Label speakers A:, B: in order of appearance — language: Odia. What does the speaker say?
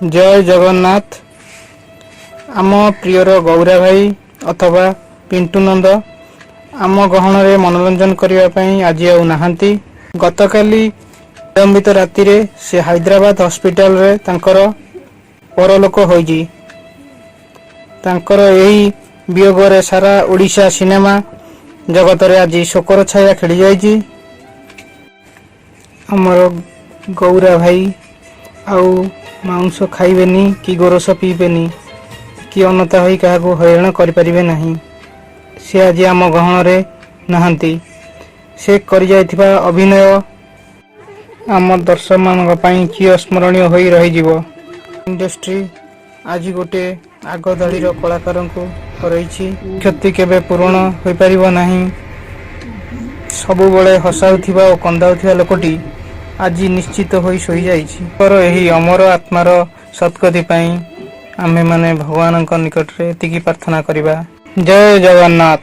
A: ଜୟ ଜଗନ୍ନାଥ। ଆମ ପ୍ରିୟର ଗୌରା ଭାଇ ଅଥବା ପିଣ୍ଟୁ ନନ୍ଦ ଆମ ଗହଣରେ ମନୋରଞ୍ଜନ କରିବା ପାଇଁ ଆଜି ଆଉ ନାହାନ୍ତି। ଗତକାଲି ବିଳମ୍ବିତ ରାତିରେ ସେ ହାଇଦ୍ରାବାଦ ହସ୍ପିଟାଲରେ ତାଙ୍କର ପରଲୋକ ହୋଇଛି। ତାଙ୍କର ଏହି ବିୟୋଗରେ ସାରା ଓଡ଼ିଶା ସିନେମା ଜଗତରେ ଆଜି ଶୋକର ଛାୟା ଖେଳିଯାଇଛି। ଆମର ଗୌରା ଭାଇ ଆଉ ମାଂସ ଖାଇବେନି କି ଗୋରସ ପିଇବେନି କି ଅନତା ହୋଇ କାହାକୁ ହଇରାଣ କରିପାରିବେ ନାହିଁ। ସେ ଆଜି ଆମ ଗହଣରେ ନାହାନ୍ତି। ସେ କରିଯାଇଥିବା ଅଭିନୟ ଆମ ଦର୍ଶକମାନଙ୍କ ପାଇଁ ଚିରସ୍ମରଣୀୟ ହୋଇ ରହିଯିବ। ଇଣ୍ଡଷ୍ଟ୍ରି ଆଜି ଗୋଟେ ଆଗ ଧାଡ଼ିର କଳାକାରଙ୍କୁ ହରାଇଛି। କ୍ଷତି କେବେ ପୂରଣ ହୋଇପାରିବ ନାହିଁ। ସବୁବେଳେ ହସାଉଥିବା ଓ କନ୍ଦାଉଥିବା ଲୋକଟି ଆଜି ନିଶ୍ଚିତ ହୋଇ ଶୋଇଯାଇଛି। ତାଙ୍କର ଏହି ଅମର ଆତ୍ମାର ସଦ୍ଗତି ପାଇଁ ଆମ୍ଭେମାନେ ଭଗବାନଙ୍କ ନିକଟରେ ଏତିକି ପ୍ରାର୍ଥନା କରିବା। ଜୟ ଜଗନ୍ନାଥ।